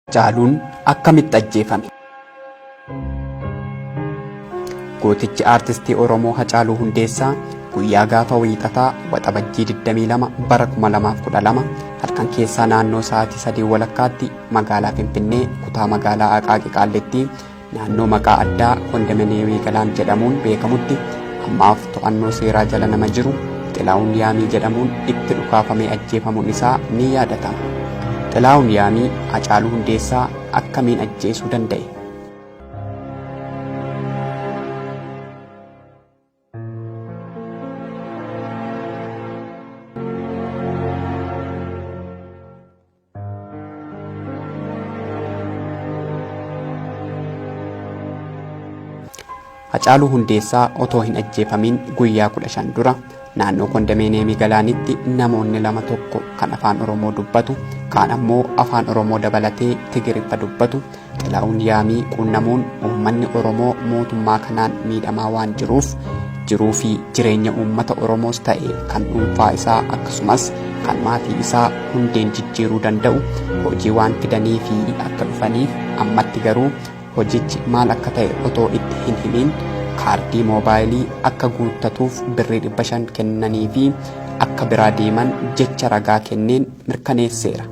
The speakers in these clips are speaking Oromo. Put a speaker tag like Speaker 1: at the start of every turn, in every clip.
Speaker 1: Hacaaluun akkamitti ajjeefame? Gootichi aartistii Oromoo Hacaaluu Hundeessaa guyyaa gaafa Wiixataa Waxabajjii 22 bara 2012 halkan keessaa naannoo sa'aatii 3 walakkaatti magaalaa Finfinnee kutaa magaalaa Aqaaqii Qaallittii naannoo maqaa addaa Kondominiyeemii Galaan jedhamuun beekamutti ammaaf to'annoo seeraa jala nama jiru Xilaawun Yaamii jedhamuun itti dhukaafamee ajjeefamuun isaa ni yaadatama. Xilaawun Yaamii Hacaaluu Hundeessaa akkamiin ajjeesuu danda'e? Hacaaluu Hundeessaa otoo hin ajjeefamiin guyyaa 15 dura naannoo kondominiyeemii Galaanitti namoonni lama tokko kan afaan Oromoo dubbatu kaan ammoo afaan Oromoo dabalatee Tigiriffa dubbatu Xilaa'uun Yaamii quunnamuun uummanni Oromoo mootummaa kanaan miidhamaa waan jiruuf jiruu fi jireenya uummata Oromoos ta'e kan dhuunfaa isaa akkasumas kan maatii isaa hundeen jijjiiruu danda'u hojii waan fidanii fi akka dhufaniif ammatti garuu hojichi maal akka ta'e otoo itti hin himiin kaardii moobaayilii akka guuttatuuf birrii 500 kennanii fi akka biraa deeman jecha ragaa kenneen mirkaneesseera.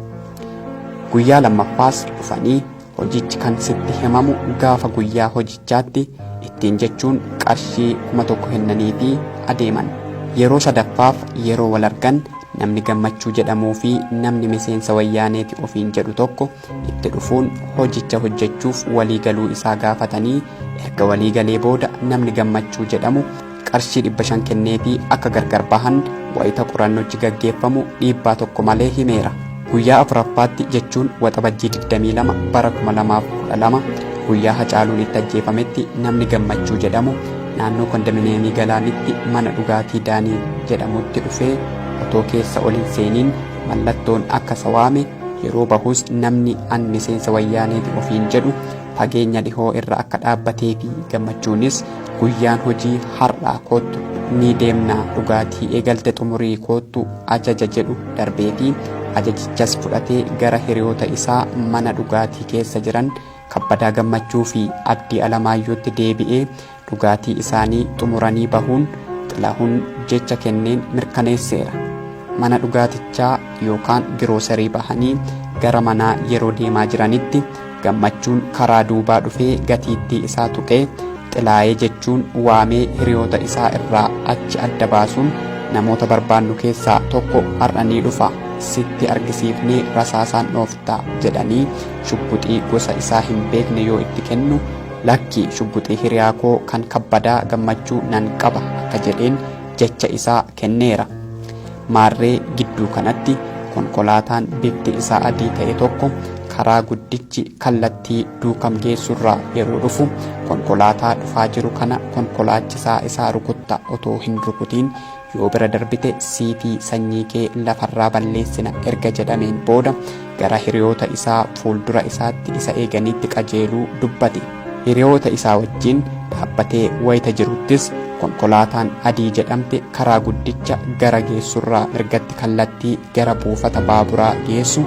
Speaker 1: Guyyaa lammaffaas dhufanii hojichi kan sitti himamu gaafa guyyaa hojichaatti ittiin jechuun qarshii 1000 kennanii fi adeeman. Yeroo sadaffaaf yeroo wal argan namni Gammachuu jedhamuu fi namni miseensa Wayyaaneeti ofiin jedhu tokko itti dhufuun hojicha hojjechuuf walii galuu isaa gaafatanii erga walii galee booda namni Gammachuu jedhamu qarshii 500 kenneefii akka gargar bahan wayita qorannochi gaggeeffamu dhiibbaa tokko malee himeera. Guyyaa afuraffaatti jechuun Waxabajjii 22 bara 2012 guyyaa Hacaaluun itti ajjeefametti namni Gammachuu jedhamu naannoo kondominiyeemii Galaanitti mana dhugaatii Daanii jedhamutti dhufee otoo keessa ol hin seeniin mallattoon akka isa waame yeroo bahus namni an miseensa Wayyaaneeti ofiin jedhu fageenya dhihoo irra akka dhaabbatee fi Gammachuunis guyyaan hojii har'aa koottu ni deemnaa dhugaatii eegalte xumurii koottu ajaja jedhu darbee fi ajajichas fudhatee gara hiriyoota isaa mana dhugaatii keessa jiran Kabbadaa Gammachuu fi Abdii Alamaayyootti deebi'ee dhugaatii isaanii xumuranii bahuun Xilahun jecha kenneen mirkaneesseera. Mana dhugaatichaa yookaan giroosarii bahanii gara manaa yeroo deemaa jiranitti Gammachuun karaa duubaa dhufee gatiittii isaa tuqee Xilaayee jechuun waamee hiriyoota isaa irraa achi adda baasuun namoota barbaannu keessaa tokko har'a ni dhufa sitti argisiifnee rasaasaan dhoofta jedhanii shugguxii gosa isaa hin beekne yoo itti kennu lakki shugguxii hiriyaa koo kan Kabbadaa Gammachuu nan qaba akka jedheen jecha isaa kenneera. Maarree gidduu kanatti konkolaataan bifti isaa adii ta'e tokko karaa guddichi kallattii Duukam geessurraa yeroo dhufu konkolaataa dhufaa jiru kana konkolaachisaa isaa rukutta otoo hin rukutiin yoo bira darbite sii fi sanyii kee lafarraa balleessina erga jedhameen booda gara hiriyoota isaa fuuldura isaatti isa eeganiitti qajeeluu dubbate. Hiriyoota isaa wajjin dhaabbatee wayita jiruttis konkolaataan adii jedhamte karaa guddicha gara geessurraa mirgatti kallattii gara buufata baaburaa geessu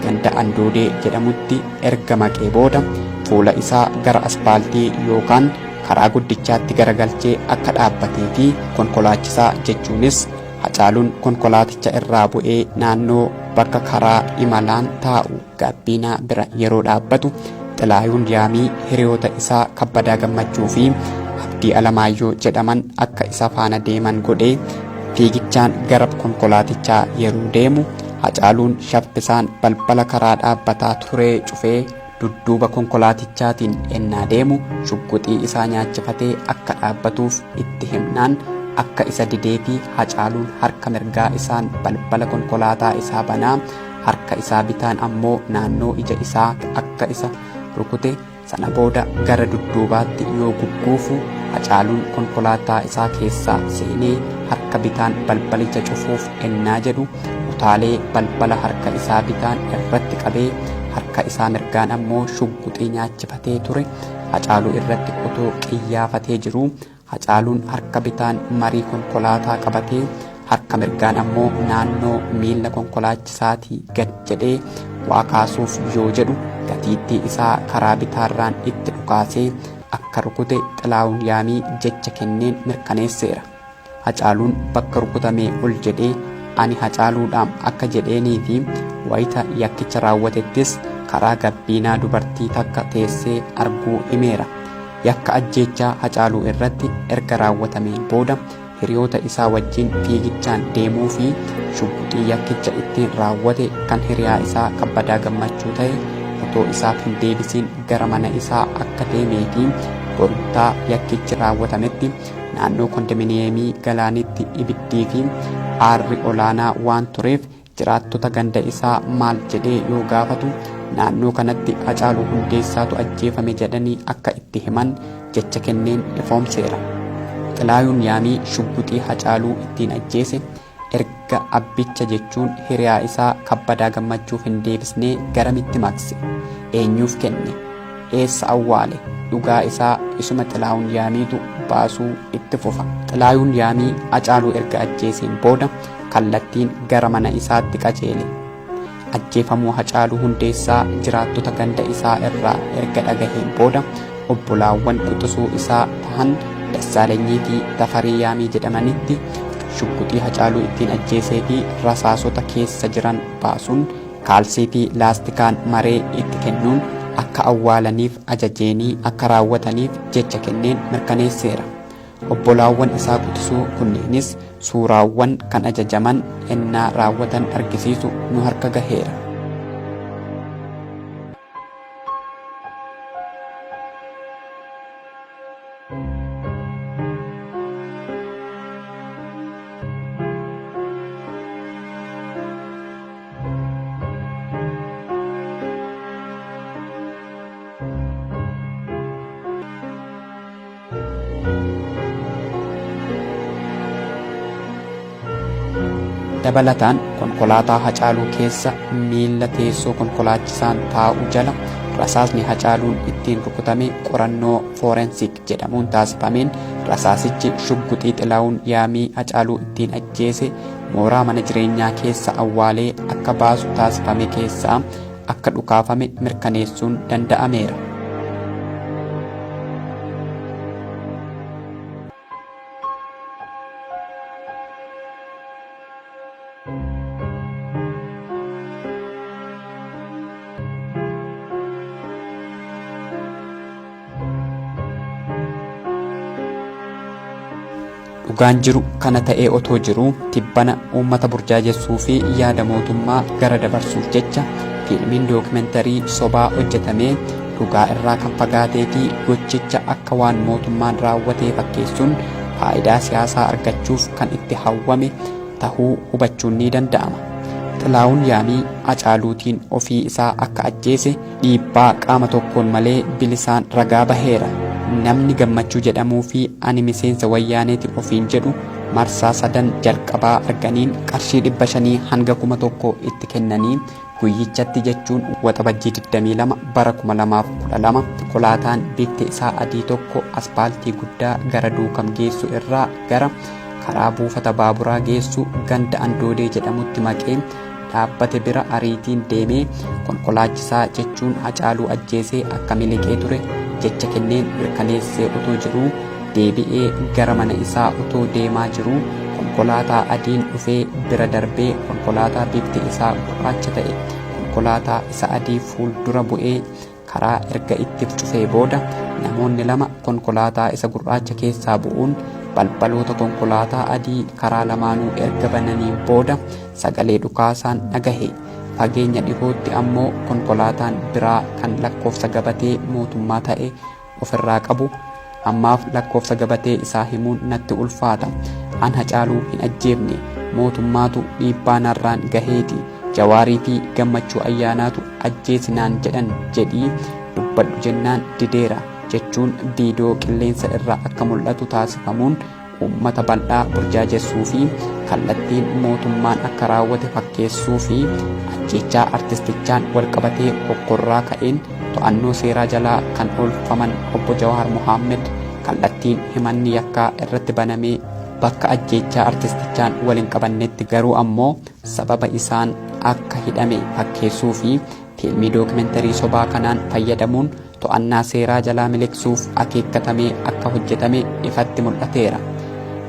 Speaker 1: ganda Andoodee jedhamutti erga maqee booda fuula isaa gara aspaaltii yookaan karaa guddichaatti garagalchee akka dhaabbatee fi konkolaachisaa jechuunis Hacaaluun konkolaaticha irraa bu'ee naannoo bakka karaa imalaan taa'u gaabbiinaa bira yeroo dhaabbatu Xilaayuun Yaamii hiriyoota isaa Kabbadaa Gammachuu fi Abdii Alamaayyoo jedhaman akka isa faana deeman godhee fiigichaan gara konkolaatichaa yeroo deemu Hacaaluun shaffisaan balbala karaa dhaabbataa turee cufee dudduuba konkolaatichaatiin ennaa deemu shugguxii isaa nyaachifatee akka dhaabbatuuf itti himnaan akka isa didee fi Hacaaluun harka mirgaa isaan balbala konkolaataa isaa banaa harka isaa bitaan ammoo naannoo ija isaa akka isa rukute sana booda gara dudduubaatti yoo gugguufu Hacaaluun konkolaataa isaa keessaa seenee harka bitaan balbalicha cufuuf ennaa jedhu utaalee balbala harka isaa bitaan irratti qabee harka isaa mirgaan ammoo shugguxii nyaachifatee ture Hacaaluu irratti otoo qiyyaafatee jiruu Hacaaluun harka bitaan marii konkolaataa qabatee harka mirgaan ammoo naannoo miilla konkolaachisaatii gad jedhee waa kaasuuf yoo jedhu gatiittii isaa karaa bitaarraan itti dhukaasee akka rukute Xilaahun Yaamii jecha kenneen mirkaneesseera. Hacaaluun bakka rukutamee ol jedhee ani Hacaaluudhaam akka jedheenii fi wayita yakkicha raawwatettis karaa gabbiinaa dubartii takka teessee arguu himeera. Yakka ajjeechaa Hacaaluu irratti erga raawwatameen booda hiriyoota isaa wajjin fiigichaan deemuu fi shugguxii yakkicha ittiin raawwate kan hiriyaa isaa Kabbadaa Gammachuu ta'e otoo isaaf hin deebisiin gara mana isaa akka deemee fi borumtaa yakkichi raawwatametti naannoo kondominiyeemii Galaanitti ibiddii fi aarri olaanaa waan tureef jiraattota ganda isaa maal jedhee yoo gaafatu naannoo kanatti Hacaaluu Hundeessaatu ajjeefame jedhanii akka itti himan jecha kenneen ifoomseera. Xilaayuun Yaamii shugguxii Hacaaluu ittiin ajjeese erga abbicha jechuun hiriyaa isaa Kabbadaa Gammachuuf hin deebisnee garamitti maqse? Eenyuuf kenne? Eessa awwaale? Dhugaa isaa isuma Xilaayuun Yaamiitu baasuu itti fufa. Xilaayuun Yaamii Hacaaluu erga ajjeeseen booda kallattiin gara mana isaatti qajeele. Ajjeefamuu Hacaaluu Hundeessaa jiraattota ganda isaa irraa erga dhagaheen booda obbolaawwan quxisuu isaa tahan Dassaalanyii fi Tafarii Yaamii jedhamanitti shugguxii Hacaaluu ittiin ajjeesee fi rasaasota keessa jiran baasuun kaalsii fi laastikaan maree itti kennuun akka awwaalaniif ajajeenii akka raawwataniif jecha kenneen mirkaneesseera. Obbolaawwan isaa quxisuu kunneenis suuraawwan kan ajajaman ennaa raawwatan argisiisu nu harka gaheera. Dabalataan konkolaataa Hacaaluu keessa miilla teessoo konkolaachisaan taa'u jala rasaasni Hacaaluun ittiin rukutame qorannoo foorensik jedhamuun taasifameen rasaasichi shugguxii Xilahuun Yaamii Hacaaluu ittiin ajjeese mooraa mana jireenyaa keessa awwaalee akka baasu taasifame keessaa akka dhukaafame mirkaneessuun danda'ameera. Dhugaan jiru kana ta'ee otoo jiruu tibbana uummata burjaajessuu fi yaada mootummaa gara dabarsuuf jecha fiilmiin dookimantarii sobaa hojjetamee dhugaa irraa kan fagaatee fi gochicha akka waan mootummaan raawwatee fakkeessuun faayidaa siyaasaa argachuuf kan itti hawwame tahuu hubachuun ni danda'ama. Xilaahun Yaamii Hacaaluutiin ofii isaa akka ajjeese dhiibbaa qaama tokkoon malee bilisaan ragaa baheera. Namni Gammachuu jedhamuu fi ani miseensa Wayyaaneeti ofiin jedhu marsaa sadan jalqabaa arganiin qarshii 500 hanga 1000 itti kennanii guyyichatti jechuun Waxabajjii 22 bara 2012 konkolaataan bifti isaa adii tokko aspaaltii guddaa gara Duukam geessu irraa gara karaa buufata baaburaa geessu ganda Andoodee jedhamutti maqee dhaabbate bira ariitiin deemee konkolaachisaa jechuun Hacaaluu ajjeesee akka miliqee ture jecha kenneen mirkaneessee otoo jiruu deebi'ee gara mana isaa otoo deemaa jiruu konkolaataa adiin dhufee bira darbee konkolaataa bifti isaa gurraacha ta'e konkolaataa isa adii fuuldura bu'ee karaa erga itti cufee booda namoonni lama konkolaataa isa gurraacha keessaa bu'uun balbaloota konkolaataa adii karaa lamaanuu erga bananiin booda sagalee dhukaasaan dhagahe. Fageenya dhihootti ammoo konkolaataan biraa kan lakkoofsa gabatee mootummaa ta'e ofirraa qabu ammaaf lakkoofsa gabatee isaa himuun natti ulfaata. An Hacaaluu hin ajjeefne. Mootummaatu dhiibbaa narraan gaheeti. Jawaarii fi Gammachuu Ayyaanaatu ajjeesi naan jedhan jedhii dubbadhu jennaan dideera jechuun viidiyoo qilleensa irraa akka mul'atu taasifamuun uummata bal'aa burjaajessuu fi kallattiin mootummaan akka raawwate fakkeessuu fi ajjeechaa artistichaan walqabatee hokkorraa ka'een to'annoo seeraa jalaa kan oolfaman Obbo Jawaar Mohaammed kallattiin himanni yakkaa irratti banamee bakka ajjeechaa artistichaan wal hin qabannetti garuu ammoo sababa isaan akka hidhame fakkeessuu fi Fiilmii dookimantarii sobaa kanaan fayyadamuun to'annaa seeraa jalaa miliqsuuf akeekkatamee akka hojjetame ifatti mul'ateera.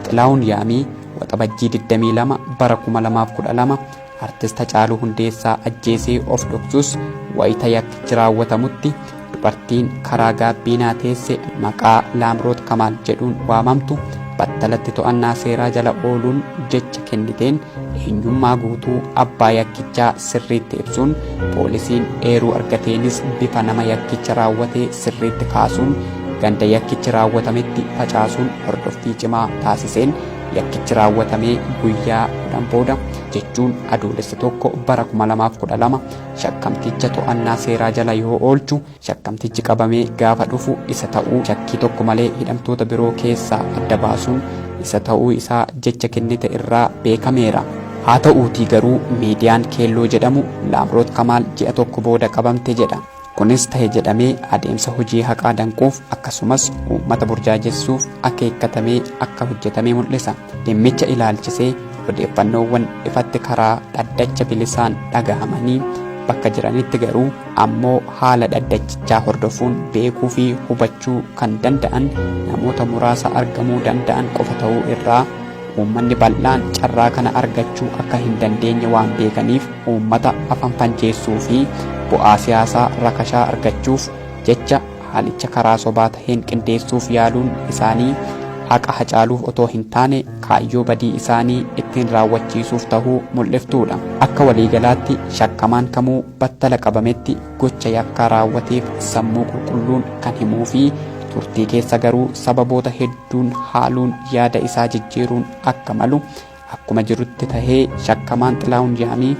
Speaker 1: Xilaahun Yaamii Waxabajjii 22 bara 2012 Artist Hacaaluu Hundeessaa ajjeesee of dhoksus wayita yakkichi raawwatamutti dubartiin karaa gaabbiinaa teesse maqaa Laamroot Kamaal jedhuun waamamtu battalatti to'annaa seeraa jala ooluun jecha kenniteen eenyummaa guutuu abbaa yakkichaa sirriitti ibsuun poolisiin eeruu argateenis bifa nama yakkicha raawwatee sirriitti kaasuun ganda yakkichi raawwatametti facaasuun hordoffii cimaa taasiseen yakkichi raawwatamee guyyaa 10 booda jechuun Adoolessa 1 bara 2012 shakkamticha to'annaa seeraa jala yoo oolchu shakkamtichi qabamee gaafa dhufu isa ta'uu shakkii tokko malee hidhamtoota biroo keessaa adda baasuun isa ta'uu isaa jecha kennite irraa beekameera. Haa ta'uutii garuu miidiyaan Keelloo jedhamu Laamroot Kamaal ji'a tokko booda qabamte jedha. Kunis tahe jedhamee adeemsa hojii haqaa danquuf akkasumas uummata burjaajessuuf akeekkatamee akka hojjetame mul'isa. Dhimmicha ilaalchisee odeeffannoowwan ifatti karaa dhaddacha bilisaan dhagahamanii bakka jiranitti garuu ammoo haala dhaddachichaa hordofuun beekuu fi hubachuu kan danda'an namoota muraasa argamuu danda'an qofa ta'uu irraa uummanni bal'aan carraa kana argachuu akka hin dandeenye waan beekaniif uummata afanfanjeessuu fi bu'aa siyaasaa rakashaa argachuuf jecha haalicha karaa sobaa taheen qindeessuuf yaaluun isaanii haqa Hacaaluuf otoo hin taane kaayyoo badii isaanii ittiin raawwachiisuuf tahuu mul'iftuudha. Akka waliigalaatti shakkamaan kamuu battala qabametti gocha yakkaa raawwateef sammuu qulqulluun kan himuu fi turtii keessa garuu sababoota hedduun haaluun yaada isaa jijjiiruun akka malu akkuma jirutti tahee shakkamaan Xilaahun Yaamii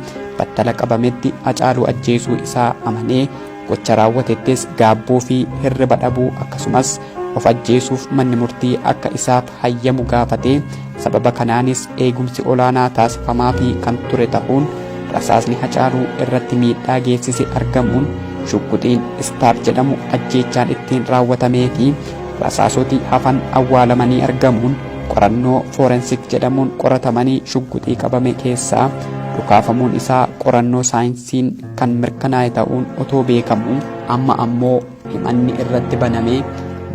Speaker 1: battala qabametti Hacaaluu ajjeesuu isaa amanee gocha raawwatettis gaabbuu fi hirriba dhabuu akkasumas of ajjeesuuf manni murtii akka isaaf hayyamu gaafatee sababa kanaanis eegumsi olaanaa taasifamaafii kan ture tahuun rasaasni Hacaaluu irratti miidhaa geessise argamuun shugguxiin Istaar jedhamu ajjeechaan ittiin raawwatamee fi rasaasoti hafan awwaalamanii argamuun qorannoo foorensik jedhamuun qoratamanii shugguxii qabame keessaa dhukaafamuun isaa qorannoo saayinsiin kan mirkanaa'e ta'uun otoo beekamuu amma ammoo himanni irratti banamee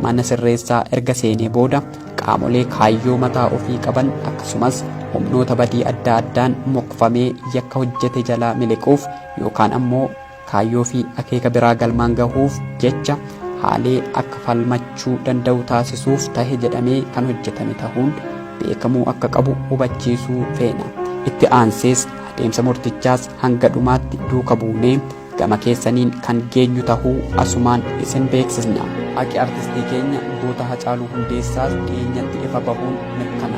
Speaker 1: mana sirreessaa erga seenee booda qaamolee kaayyoo mataa ofii qaban akkasumas humnoota badii adda addaan mokfamee yakka hojjete jalaa miliquuf yookaan ammoo kaayyoo fi akeeka biraa galmaan gahuuf jecha haalee akka falmachuu danda'u taasisuuf tahe jedhamee kan hojjetame tahuun beekamuu akka qabu hubachiisuu feena. Itti aansees adeemsa murtichaas hanga dhumaatti duuka buunee gama keessaniin kan geenyu tahuu asumaan isin beeksisna. Haqi artistii keenya goota Hacaaluu Hundeessaas dhiyeenyatti ifa bahuun mirkana.